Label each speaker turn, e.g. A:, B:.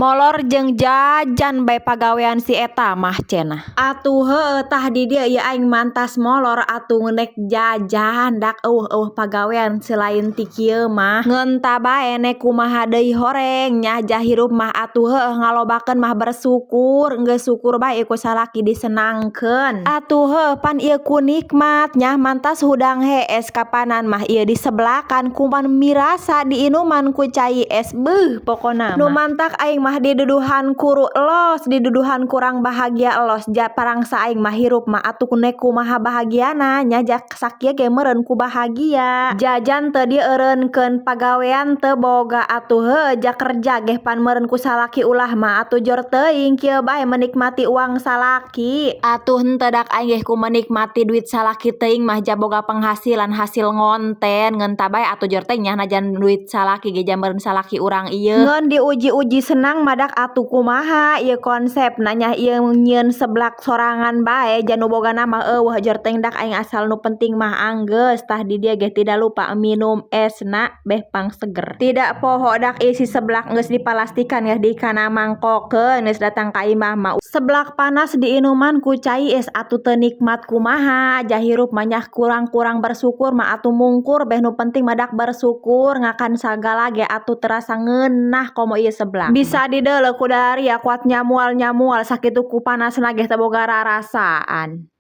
A: Molor jeung jajan bae pagawean si eta mah cenah. Atuh heueuh, tah di dieu ieu aing mantas molor atuh nek jajan, dak euweuh-euweuh pagawean selain ti kieu mah. Ngeunta bae nek kumaha deui horeng nya, ja hirup mah atuh heueuh ngalobakeun mah bersyukur, geus syukur bae ku salaki disenangkeun. Atuh heueuh, pan ieu ku nikmat nya, mantas hudang hees kapanan mah ieu diseblakan kuman mirasa diinuman ku cai es, beuh pokona mah. Nu mantak aing mah diduduhan kuru los, diduduhan kurang bahagia los, ja parangsa aing mah hirup mah atuh nek kumaha bahagiana nya, ja sakieu ge meureun ku bahagia. Jajan teu dieureunkeun, pagawean teu boga, atuh heueuh ja kerja ge pan meureun ku salaki ulah mah atuh jor teuing kieu bae menikmati uang salaki. Atuh henteu, dak aing ge ku menikmati duit salaki teuing mah, ja boga penghasilan hasil ngonten, ngeunta bae atuh jor teh nya, najan duit salaki ge ja meureun salaki urang ieu. Ngeun diuji-uji senang madak atuh kumaha ieu konsepna nya, ieu nyieun seblak sorangan bae, ja nu bogana mah euweuh jor teuing, dak aing asal nu penting mah anggeus. Tah, di dieu ge tidak lupa minum esna beh pangseger. Tidak poho dak isi seblak geus dipalastikan ya dikana mangkokeun geus datang ka imah mah. Seblak panas diinuman ku cai es atuh teu nikmat kumaha? Ja hirup mah nya kurang-kurang bersyukur mah atuh mungkur beh, nu penting mah dak bersyukur ngakan sagala ge atuh terasa ngeunah komo ieu seblak. Bisa dideuleu ku daria kuat nyamual-nyamual sakitu ku panasna ge teu boga rarasaan.